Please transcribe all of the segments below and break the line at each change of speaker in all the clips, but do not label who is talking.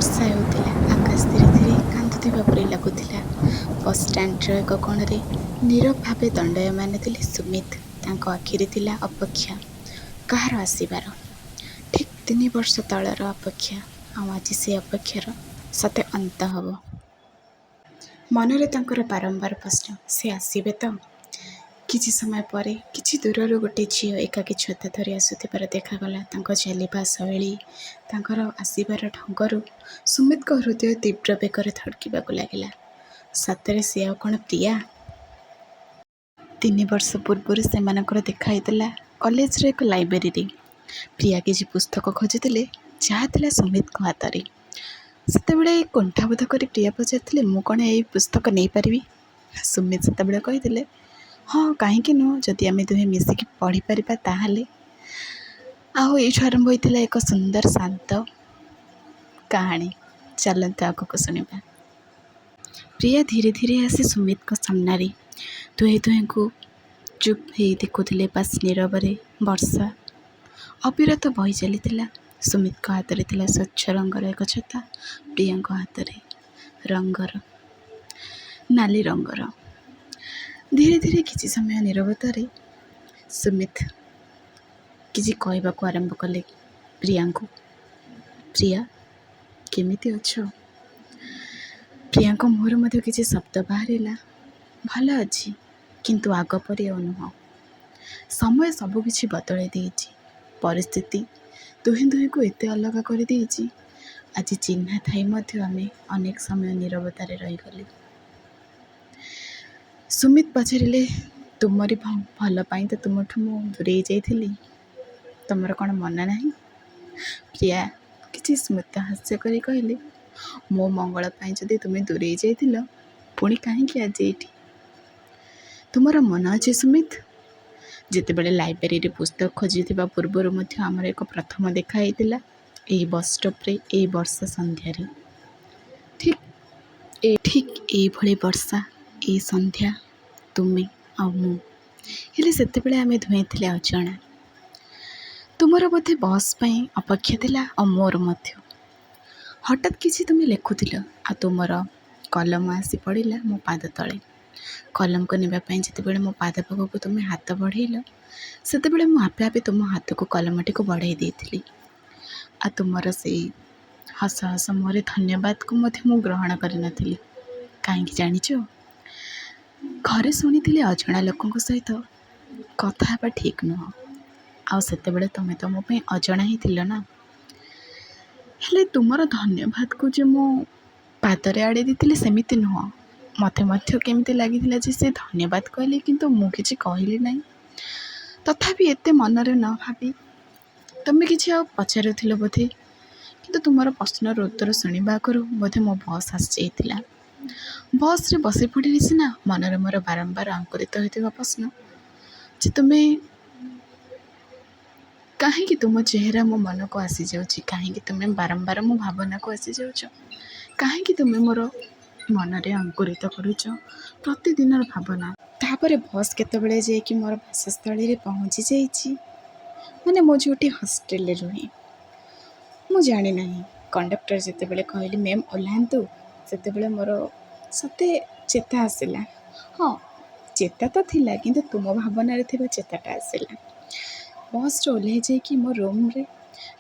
ବର୍ଷା ହେଉଥିଲା। ଆକାଶ ଧୀରେ ଧୀରେ କାନ୍ଦୁଥିବା ପରି ଲାଗୁଥିଲା। ବସ୍‌ଷ୍ଟାଣ୍ଡର ଏକ କୋଣରେ ନୀରବ ଭାବେ ଦଣ୍ଡାୟମାନ ଥିଲେ ସୁମିତ। ତାଙ୍କ ଆଖିରେ ଥିଲା ଅପେକ୍ଷା, କାହାର ଆସିବାର। ଠିକ୍ 3 ବର୍ଷ ତଳର ଅପେକ୍ଷା। ଆଉ ଆଜି ସେ ଅପେକ୍ଷାର ସତେ ଅନ୍ତ ହେବ। ମନରେ ତାଙ୍କର ବାରମ୍ବାର ପ୍ରଶ୍ନ, ସେ ଆସିବେ ତ? କିଛି ସମୟ ପରେ କିଛି ଦୂରରୁ ଗୋଟେ ଝିଅ ଏକାକୀ ଛତା ଧରି ଆସୁଥିବାର ଦେଖାଗଲା। ତାଙ୍କ ଚାଲିବା ଶୈଳୀ, ତାଙ୍କର ଆସିବାର ଢଙ୍ଗରୁ ସୁମିତଙ୍କ ହୃଦୟ ତୀବ୍ର ବେଗରେ ଧଡ଼କିବାକୁ ଲାଗିଲା। ସତରେ ସେ ଆଉ କ'ଣ ପ୍ରିୟା? 3 ବର୍ଷ ପୂର୍ବରୁ ସେମାନଙ୍କର ଦେଖା ହେଇଥିଲା କଲେଜର ଏକ ଲାଇବ୍ରେରୀରେ। ପ୍ରିୟା କିଛି ପୁସ୍ତକ ଖୋଜୁଥିଲେ, ଯାହା ଥିଲା ସୁମିତଙ୍କ ହାତରେ। ସେତେବେଳେ କୁଣ୍ଠାବୋଧ କରି ପ୍ରିୟା ପଚାରିଥିଲେ, ମୁଁ କ'ଣ ଏଇ ପୁସ୍ତକ ନେଇପାରିବି? ସୁମିତ ସେତେବେଳେ କହିଥିଲେ, ହଁ, କାହିଁକି ନୁହଁ, ଯଦି ଆମେ ଦୁହେଁ ମିଶିକି ପଢ଼ିପାରିବା ତାହେଲେ। ଆଉ ଏଇଠୁ ଆରମ୍ଭ ହୋଇଥିଲା ଏକ ସୁନ୍ଦର ଶାନ୍ତ କାହାଣୀ। ଚାଲନ୍ତୁ ଆଗକୁ ଶୁଣିବା। ପ୍ରିୟା ଧୀରେ ଧୀରେ ଆସି ସୁମିତଙ୍କ ସାମ୍ନାରେ। ଦୁହେଁ ଦୁହିଁଙ୍କୁ ଚୁପ୍ ହେଇ ଦେଖୁଥିଲେ। ବାସ୍, ନୀରବରେ ବର୍ଷା ଅବିରତ ବହି ଚାଲିଥିଲା। ସୁମିତଙ୍କ ହାତରେ ଥିଲା ସ୍ୱଚ୍ଛ ରଙ୍ଗର ଏକ ଛତା, ପ୍ରିୟାଙ୍କ ହାତରେ ରଙ୍ଗର ନାଲି ରଙ୍ଗର। ଧୀରେ ଧୀରେ କିଛି ସମୟ ନୀରବତାରେ ସୁମିତ କିଛି କହିବାକୁ ଆରମ୍ଭ କଲେ ପ୍ରିୟାଙ୍କୁ, ପ୍ରିୟା, କେମିତି ଅଛ? ପ୍ରିୟାଙ୍କ ମୁହଁରୁ ମଧ୍ୟ କିଛି ଶବ୍ଦ ବାହାରିଲା, ଭଲ ଅଛି, କିନ୍ତୁ ଆଗ ପରି ଆଉ ନୁହଁ। ସମୟ ସବୁକିଛି ବଦଳାଇ ଦେଇଛି। ପରିସ୍ଥିତି ଦୁହେଁ ଦୁହିଁଙ୍କୁ ଏତେ ଅଲଗା କରିଦେଇଛି, ଆଜି ଚିହ୍ନା ଥାଇ ମଧ୍ୟ ଆମେ ଅନେକ ସମୟ ନୀରବତାରେ ରହିଗଲେ। ସୁମିତ ପଚାରିଲେ, ତୁମରି ଭଲ ପାଇଁ ତ ତୁମଠୁ ମୁଁ ଦୂରେଇ ଯାଇଥିଲି, ତୁମର କ'ଣ ମନେ ନାହିଁ? ପ୍ରିୟା କିଛି ସ୍ମିତ ହାସ୍ୟ କରି କହିଲେ, ମୋ ମଙ୍ଗଳ ପାଇଁ ଯଦି ତୁମେ ଦୂରେଇ ଯାଇଥିଲ, ପୁଣି କାହିଁକି ଆଜି ଏଇଠି? ତୁମର ମନ ଅଛି ସୁମିତ, ଯେତେବେଳେ ଲାଇବ୍ରେରୀରେ ପୁସ୍ତକ ଖୋଜିଥିବା ପୂର୍ବରୁ ମଧ୍ୟ ଆମର ଏକ ପ୍ରଥମ ଦେଖା ହେଇଥିଲା ଏଇ ବସ୍ ଷ୍ଟପ୍ରେ, ଏଇ ବର୍ଷା ସନ୍ଧ୍ୟାରେ। ଠିକ୍ ଏ ଠିକ୍ ଏଇଭଳି ବର୍ଷା, ଏଇ ସନ୍ଧ୍ୟା, ତୁମେ ଆଉ ମୁଁ। ହେଲେ ସେତେବେଳେ ଆମେ ଦୁହେଁ ଥିଲେ ଅଜଣା। ତୁମର ବୋଧେ ବସ୍ ପାଇଁ ଅପେକ୍ଷା ଥିଲା ଆଉ ମୋର ମଧ୍ୟ। ହଠାତ୍ କିଛି ତୁମେ ଲେଖୁଥିଲ ଆଉ ତୁମର କଲମ ଆସି ପଡ଼ିଲା ମୋ ପାଦ ତଳେ। କଲମକୁ ନେବା ପାଇଁ ଯେତେବେଳେ ମୋ ପାଦ ପାଖକୁ ତୁମେ ହାତ ବଢ଼େଇଲ, ସେତେବେଳେ ମୁଁ ଆପେ ଆପେ ତୁମ ହାତକୁ କଲମଟିକୁ ବଢ଼େଇ ଦେଇଥିଲି। ଆଉ ତୁମର ସେଇ ହସ ହସ ମୁହଁରେ ଧନ୍ୟବାଦକୁ ମଧ୍ୟ ମୁଁ ଗ୍ରହଣ କରିନଥିଲି। କାହିଁକି ଜାଣିଛ? ଘରେ ଶୁଣିଥିଲି ଅଜଣା ଲୋକଙ୍କ ସହିତ କଥା ହେବା ଠିକ୍ ନୁହଁ। ଆଉ ସେତେବେଳେ ତୁମେ ତ ମୋ ପାଇଁ ଅଜଣା ହିଁ ଥିଲ ନା। ହେଲେ ତୁମର ଧନ୍ୟବାଦକୁ ଯେ ମୁଁ ପାଦରେ ଆଡ଼େଇ ଦେଇଥିଲି ସେମିତି ନୁହଁ। ମୋତେ ମଧ୍ୟ କେମିତି ଲାଗିଥିଲା ଯେ ସେ ଧନ୍ୟବାଦ କହିଲେ, କିନ୍ତୁ ମୁଁ କିଛି କହିଲି ନାହିଁ। ତଥାପି ଏତେ ମନରେ ନ ଭାବି ତୁମେ କିଛି ଆଉ ପଚାରୁଥିଲ ବୋଧେ, କିନ୍ତୁ ତୁମର ପ୍ରଶ୍ନର ଉତ୍ତର ଶୁଣିବା ଆଗରୁ ବୋଧେ ମୋ ବସ୍ ଆସିଯାଇଥିଲା। ବସ୍ରେ ବସି ପଡ଼ିଲି ସିନା, ମନରେ ମୋର ବାରମ୍ବାର ଅଙ୍କୁରିତ ହୋଇଥିବା ପ୍ରଶ୍ନ ଯେ ତୁମେ କାହିଁକି, ତୁମ ଚେହେରା ମୋ ମନକୁ ଆସିଯାଉଛି, କାହିଁକି ତୁମେ ବାରମ୍ବାର ମୋ ଭାବନାକୁ ଆସିଯାଉଛ, କାହିଁକି ତୁମେ ମୋର ମନରେ ଅଙ୍କୁରିତ କରୁଛ ପ୍ରତିଦିନର ଭାବନା। ତାପରେ ବସ୍ କେତେବେଳେ ଯାଇକି ମୋର ବାସସ୍ଥଳୀରେ ପହଞ୍ଚି ଯାଇଛି, ମାନେ ମୁଁ ଯେଉଁଠି ହଷ୍ଟେଲରେ ରୁହେ, ମୁଁ ଜାଣିନାହିଁ। କଣ୍ଡକ୍ଟର ଯେତେବେଳେ କହିଲେ, ମ୍ୟାମ୍ ଓହ୍ଲାନ୍ତୁ, ସେତେବେଳେ ମୋର ସତେ ଚେତା ଆସିଲା। ହଁ, ଚେତା ତ ଥିଲା, କିନ୍ତୁ ତୁମ ଭାବନାରେ ଥିବା ଚେତାଟା ଆସିଲା। ବସ୍ରୁ ଓହ୍ଲାଇ ଯାଇକି ମୋ ରୁମ୍ରେ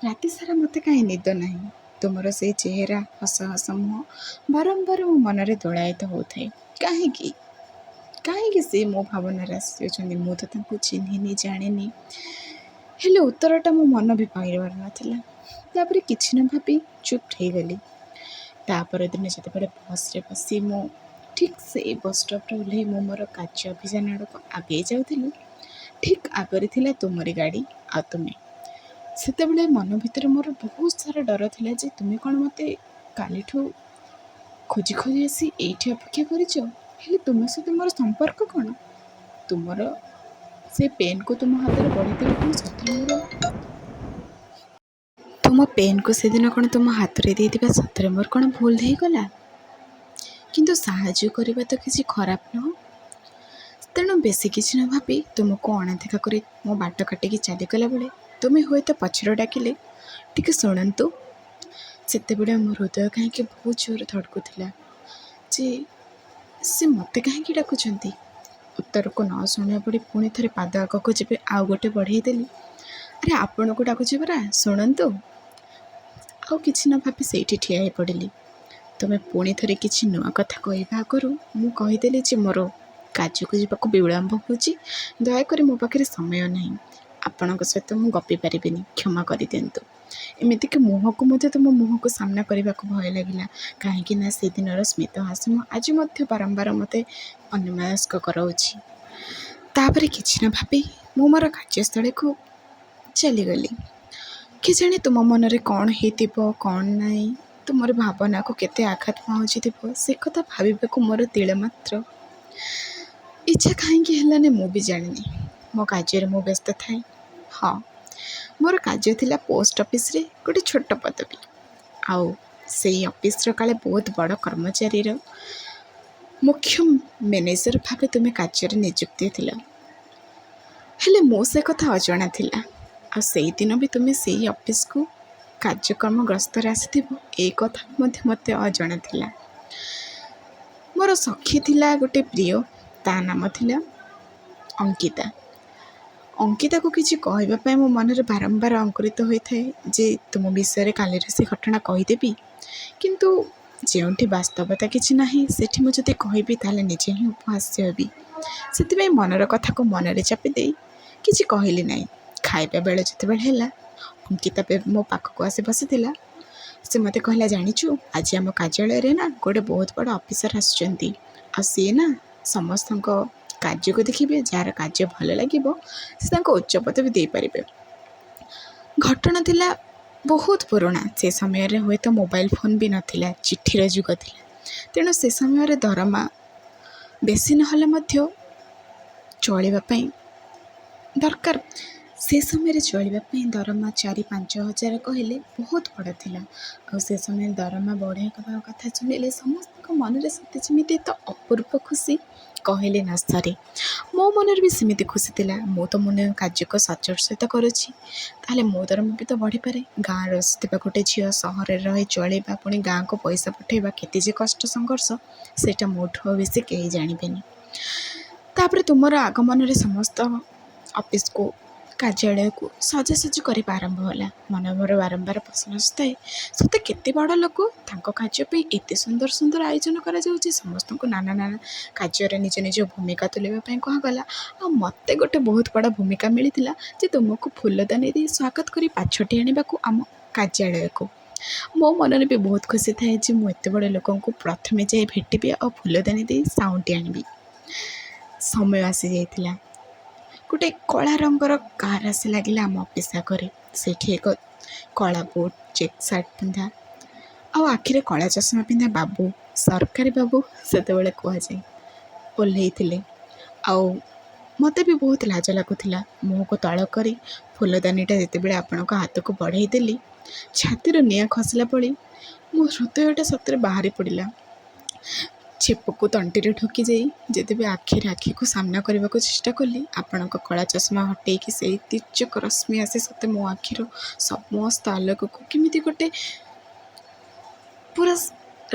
ରାତି ସାରା ମୋତେ କାହିଁ ନିଦ ନାହିଁ। ତୁମର ସେଇ ଚେହେରା, ହସ ହସ ମୁହଁ ବାରମ୍ବାର ମୋ ମନରେ ଦୋଳାୟିତ ହେଉଥାଏ। କାହିଁକି, କାହିଁକି ସେ ମୋ ଭାବନାରେ ଆସିଯାଉଛନ୍ତି? ମୁଁ ତ ତାଙ୍କୁ ଚିହ୍ନିନି, ଜାଣିନି। ହେଲେ ଉତ୍ତରଟା ମୋ ମନ ବି ପାଇପାରୁନଥିଲା। ତାପରେ କିଛି ନ ଭାବି ଚୁପ୍ ହେଇଗଲି। ତାପରଦିନ ଯେତେବେଳେ ବସ୍ରେ ବସି ମୁଁ ଠିକ୍ ସେଇ ବସ୍ ଷ୍ଟପ୍ରେ ଓହ୍ଲାଇ ମୁଁ ମୋର କାର୍ଯ୍ୟ ଅଭିଯାନ ଆଡ଼କୁ ଆଗେଇ ଯାଉଥିଲି, ଠିକ୍ ଆଗରେ ଥିଲା ତୁମରି ଗାଡ଼ି ଆଉ ତୁମେ। ସେତେବେଳେ ମନ ଭିତରେ ମୋର ବହୁତ ସାରା ଡର ଥିଲା ଯେ ତୁମେ କ'ଣ ମୋତେ କାଲିଠୁ ଖୋଜି ଖୋଜି ଆସି ଏଇଠି ଅପେକ୍ଷା କରିଛ? ହେଲେ ତୁମ ସହିତ ମୋର ସମ୍ପର୍କ କ'ଣ? ତୁମର ସେ ପେନ୍କୁ ତୁମ ହାତରେ ବଢ଼େଇଦେଲେ କ'ଣ ସତରେ ମୋର, ତୁମ ପେନ୍କୁ ସେଦିନ କ'ଣ ତୁମ ହାତରେ ଦେଇଥିବା ସତରେ ମୋର କ'ଣ ଭୁଲ ହେଇଗଲା? କିନ୍ତୁ ସାହାଯ୍ୟ କରିବା ତ କିଛି ଖରାପ ନୁହଁ। ତେଣୁ ବେଶୀ କିଛି ନ ଭାବି ତୁମକୁ ଅଣଦେଖା କରି ମୋ ବାଟ କାଟିକି ଚାଲିଗଲା ବେଳେ ତୁମେ ହୁଏତ ପଛରୁ ଡାକିଲେ, ଟିକେ ଶୁଣନ୍ତୁ। ସେତେବେଳେ ମୋ ହୃଦୟ କାହିଁକି ବହୁତ ଜୋରରେ ଧଡ଼କୁଥିଲା ଯେ ସେ ମୋତେ କାହିଁକି ଡାକୁଛନ୍ତି। ଉତ୍ତରକୁ ନ ଶୁଣିବା ପଡ଼ି ପୁଣି ଥରେ ପାଦ ଆଗକୁ ଯେବେ ଆଉ ଗୋଟେ ବଢ଼େଇ ଦେଲି, ଆରେ ଆପଣଙ୍କୁ ଡାକୁଛି ପରା, ଶୁଣନ୍ତୁ। ଆଉ କିଛି ନ ଭାବି ସେଇଠି ଠିଆ ହେଇ ପଡ଼ିଲି। ତୁମେ ପୁଣି ଥରେ କିଛି ନୂଆ କଥା କହିବା ଆଗରୁ ମୁଁ କହିଦେଲି ଯେ ମୋର କାର୍ଯ୍ୟକୁ ଯିବାକୁ ବିଳମ୍ବ ହେଉଛି, ଦୟାକରି ମୋ ପାଖରେ ସମୟ ନାହିଁ, ଆପଣଙ୍କ ସହିତ ମୁଁ ଗପି ପାରିବିନି, କ୍ଷମା କରିଦିଅନ୍ତୁ। ଏମିତିକି ମୁହଁକୁ ମଧ୍ୟ ତୁମ ମୁହଁକୁ ସାମ୍ନା କରିବାକୁ ଭୟ ଲାଗିଲା, କାହିଁକି ନା ସେଦିନର ସ୍ମିତ ହାସ୍ୟ ମୁଁ ଆଜି ମଧ୍ୟ ବାରମ୍ବାର ମୋତେ ଅନ୍ୟମନସ୍କ କରାଉଛି। ତାପରେ କିଛି ନ ଭାବି ମୁଁ ମୋର କାର୍ଯ୍ୟସ୍ଥଳୀକୁ ଚାଲିଗଲି। କେଜାଣି ତୁମ ମନରେ କ'ଣ ହେଇଥିବ କ'ଣ ନାହିଁ, ତୁମର ଭାବନାକୁ କେତେ ଆଘାତ ପହଞ୍ଚିଥିବ, ସେ କଥା ଭାବିବାକୁ ମୋର ତିଳେ ମାତ୍ର ଇଚ୍ଛା କାହିଁକି ହେଲାନି ମୁଁ ବି ଜାଣିନି। ମୋ କାର୍ଯ୍ୟରେ ମୁଁ ବ୍ୟସ୍ତ ଥାଏ। ହଁ, ମୋର କାର୍ଯ୍ୟ ଥିଲା ପୋଷ୍ଟ ଅଫିସରେ ଗୋଟେ ଛୋଟ ପଦବୀ, ଆଉ ସେଇ ଅଫିସର କାଳେ ବହୁତ ବଡ଼ କର୍ମଚାରୀର ମୁଖ୍ୟ ମ୍ୟାନେଜର ଭାବେ ତୁମେ କାର୍ଯ୍ୟରେ ନିଯୁକ୍ତି ଥିଲ। ହେଲେ ମୁଁ ସେ କଥା ଅଜଣା ଥିଲା। ଆଉ ସେଇଦିନ ବି ତୁମେ ସେଇ ଅଫିସକୁ କାର୍ଯ୍ୟକ୍ରମ ଗ୍ରସ୍ତରେ ଆସିଥିବ, ଏଇ କଥା ମଧ୍ୟ ମୋତେ ଅଜଣା ଥିଲା। ମୋର ସଖୀ ଥିଲା ଗୋଟେ ପ୍ରିୟ, ତା ନାମ ଥିଲା ଅଙ୍କିତା। ଅଙ୍କିତାକୁ କିଛି କହିବା ପାଇଁ ମୋ ମନରେ ବାରମ୍ବାର ଅଙ୍କୁରିତ ହୋଇଥାଏ ଯେ ତୁମ ବିଷୟରେ କାଲିର ସେ ଘଟଣା କହିଦେବି, କିନ୍ତୁ ଯେଉଁଠି ବାସ୍ତବତା କିଛି ନାହିଁ ସେଠି ମୁଁ ଯଦି କହିବି ତାହେଲେ ନିଜେ ହିଁ ଉପହାସ୍ୟ ହେବି। ସେଥିପାଇଁ ମନର କଥାକୁ ମନରେ ଚାପି ଦେଇ କିଛି କହିଲି ନାହିଁ। ଖାଇବା ବେଳ ଯେତେବେଳେ ହେଲା, ଅଙ୍କିତା ମୋ ପାଖକୁ ଆସି ବସିଥିଲା। ସେ ମୋତେ କହିଲା, ଜାଣିଛୁ ଆଜି ଆମ କାର୍ଯ୍ୟାଳୟରେ ନା ଗୋଟେ ବହୁତ ବଡ଼ ଅଫିସର ଆସୁଛନ୍ତି, ଆଉ ସିଏ ନା ସମସ୍ତଙ୍କ କାର୍ଯ୍ୟକୁ ଦେଖିବେ, ଯାହାର କାର୍ଯ୍ୟ ଭଲ ଲାଗିବ ସେ ତାଙ୍କୁ ଉଚ୍ଚ ପଦବୀ ଦେଇପାରିବେ। ଘଟଣା ଥିଲା ବହୁତ ପୁରୁଣା। ସେ ସମୟରେ ହୁଏତ ମୋବାଇଲ ଫୋନ୍ ବି ନଥିଲା, ଚିଠିର ଯୁଗ ଥିଲା। ତେଣୁ ସେ ସମୟରେ ଦରମା ବେଶୀ ନହେଲେ ମଧ୍ୟ ଚଳିବା ପାଇଁ ଦରକାର। ସେ ସମୟରେ ଚଳିବା ପାଇଁ ଦରମା 4-5 ହଜାର କହିଲେ ବହୁତ ବଡ଼ ଥିଲା। ଆଉ ସେ ସମୟରେ ଦରମା ବଢ଼େଇବା କଥା ଶୁଣିଲେ ସମସ୍ତଙ୍କ ମନରେ ସତେ ଯେମିତି ତ ଅପୂର୍ବ ଖୁସି କହିଲେ ନ ସରେ। ମୋ ମନରେ ବି ସେମିତି ଖୁସି ଥିଲା। ମୁଁ ତ ମୋ କାର୍ଯ୍ୟକୁ ସଚୋଟ ସହିତ କରୁଛି, ତାହେଲେ ମୋ ଦରମା ବି ତ ବଢ଼ିପାରେ। ଗାଁରୁ ଆସିଥିବା ଗୋଟେ ଝିଅ ସହରରେ ରହି ଚଳିବା, ପୁଣି ଗାଁକୁ ପଇସା ପଠାଇବା କେତେ ଯେ କଷ୍ଟ ସଂଘର୍ଷ, ସେଇଟା ମୋଠୁ ଆଉ ବେଶୀ କେହି ଜାଣିବେନି। ତାପରେ ତୁମର ଆଗମନରେ ସମସ୍ତ ଅଫିସକୁ, କାର୍ଯ୍ୟାଳୟକୁ ସଜାସଜି କରିବା ଆରମ୍ଭ ହେଲା। ମନ ମୋର ବାରମ୍ବାର ପ୍ରଶ୍ନ ଆସୁଥାଏ, ସତେ କେତେ ବଡ଼ ଲୋକ, ତାଙ୍କ କାର୍ଯ୍ୟ ପାଇଁ ଏତେ ସୁନ୍ଦର ସୁନ୍ଦର ଆୟୋଜନ କରାଯାଉଛି। ସମସ୍ତଙ୍କୁ ନାନା ନାନା କାର୍ଯ୍ୟରେ ନିଜ ନିଜ ଭୂମିକା ତୁଲାଇବା ପାଇଁ କୁହାଗଲା, ଆଉ ମୋତେ ଗୋଟେ ବହୁତ ବଡ଼ ଭୂମିକା ମିଳିଥିଲା ଯେ ତୁମକୁ ଫୁଲଦାନୀ ଦେଇ ସ୍ୱାଗତ କରି ପାଛୋଟି ଆଣିବାକୁ ଆମ କାର୍ଯ୍ୟାଳୟକୁ। ମୋ ମନରେ ବି ବହୁତ ଖୁସି ଥାଏ ଯେ ମୁଁ ଏତେ ବଡ଼ ଲୋକଙ୍କୁ ପ୍ରଥମେ ଯାଇ ଭେଟିବି ଆଉ ଫୁଲଦାନୀ ଦେଇ ସାଉଁଟି ଆଣିବି। ସମୟ ଆସିଯାଇଥିଲା। ଗୋଟେ କଳା ରଙ୍ଗର କାର୍ ଆସି ଲାଗିଲା ଆମ ଅଫିସ୍ ଆଗରେ। ସେଇଠି ଏକ କଳା ବୁଟ୍, ଚେକ୍ ସାର୍ଟ ପିନ୍ଧା ଆଉ ଆଖିରେ କଳା ଚଷମା ପିନ୍ଧା ବାବୁ, ସରକାରୀ ବାବୁ ସେତେବେଳେ କୁହାଯାଏ, ଓହ୍ଲେଇଥିଲେ। ଆଉ ମୋତେ ବି ବହୁତ ଲାଜ ଲାଗୁଥିଲା। ମୁହଁକୁ ତଳ କରି ଫୁଲଦାନୀଟା ଯେତେବେଳେ ଆପଣଙ୍କ ହାତକୁ ବଢ଼େଇ ଦେଲି, ଛାତିରୁ ନିଆଁ ଖସିଲା ଭଳି ମୋ ହୃଦୟଟା ସତରେ ବାହାରି ପଡ଼ିଲା। ଛେପକୁ ତଣ୍ଟିରେ ଢୋକି ଯାଇ ଯେତେବେଳେ ଆଖିରେ ଆଖିକୁ ସାମ୍ନା କରିବାକୁ ଚେଷ୍ଟା କଲି, ଆପଣଙ୍କ କଳା ଚଷମା ହଟେଇକି ସେଇ ତୀର୍ଯ୍ୟକ ରଶ୍ମି ଆସି ସତେ ମୋ ଆଖିର ସମସ୍ତ ଆଲୋକକୁ କେମିତି ଗୋଟେ ପୁରା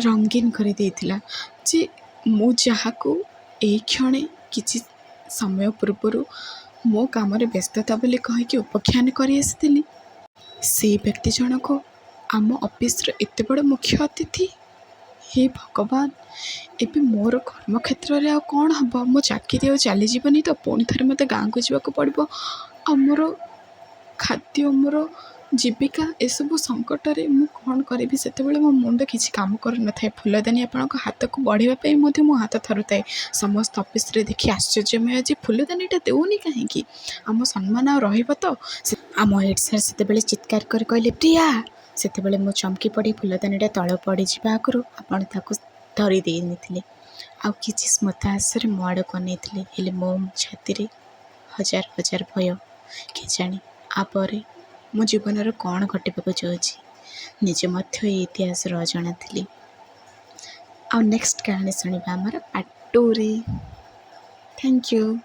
ରଙ୍ଗୀନ କରିଦେଇଥିଲା ଯେ ମୁଁ ଯାହାକୁ ଏଇ କ୍ଷଣେ କିଛି ସମୟ ପୂର୍ବରୁ ମୋ କାମରେ ବ୍ୟସ୍ତତା ବୋଲି କହିକି ଉପଖ୍ୟାନ କରି ଆସିଥିଲି, ସେଇ ବ୍ୟକ୍ତି ଜଣକ ଆମ ଅଫିସର ଏତେ ବଡ଼ ମୁଖ୍ୟ ଅତିଥି। ହେ ଭଗବାନ, ଏବେ ମୋର କର୍ମକ୍ଷେତ୍ରରେ ଆଉ କ'ଣ ହେବ? ମୋ ଚାକିରି ଆଉ ଚାଲିଯିବନି ତ? ପୁଣି ଥରେ ମୋତେ ଗାଁକୁ ଯିବାକୁ ପଡ଼ିବ, ଆଉ ମୋର ଖାଦ୍ୟ, ମୋର ଜୀବିକା ଏସବୁ ସଙ୍କଟରେ ମୁଁ କ'ଣ କରିବି? ସେତେବେଳେ ମୋ ମୁଣ୍ଡ କିଛି କାମ କରୁନଥାଏ। ଫୁଲଦାନୀ ଆପଣଙ୍କ ହାତକୁ ବଢ଼ିବା ପାଇଁ ମଧ୍ୟ ମୋ ହାତ ଥରୁଥାଏ। ସମସ୍ତ ଅଫିସରେ ଦେଖି ଆଶ୍ଚର୍ଯ୍ୟମୟ ଯେ ଫୁଲଦାନୀଟା ଦେଉନି କାହିଁକି, ଆମ ସମ୍ମାନ ଆଉ ରହିବ ତ? ଆମ ହେଡ଼୍ ସାର୍ ସେତେବେଳେ ଚିତ୍କାର କରି କହିଲେ, ପ୍ରିୟା। ସେତେବେଳେ ମୁଁ ଚମକି ପଡ଼ି ଫୁଲଦାନୀଟା ତଳ ପଡ଼ିଯିବା ଆଗରୁ ଆପଣ ତାକୁ ଧରି ଦେଇନଥିଲେ, ଆଉ କିଛି ସ୍ମିତହାସ୍ୟରେ ମୋ ଆଡ଼କୁ ଅନେଇଥିଲେ। ହେଲେ ମୋ ଛାତିରେ ହଜାର ହଜାର ଭୟ, କେଜାଣି ଆପରେ ମୋ ଜୀବନରେ କ'ଣ ଘଟିବାକୁ ଯାଉଛି। ନିଜେ ମଧ୍ୟ ଏଇ ଇତିହାସର ଅଜଣା ଥିଲି। ଆଉ ନେକ୍ସଟ କାହାଣୀ ଶୁଣିବା ଆମର ପାର୍ଟ 2ରେ। Thank you.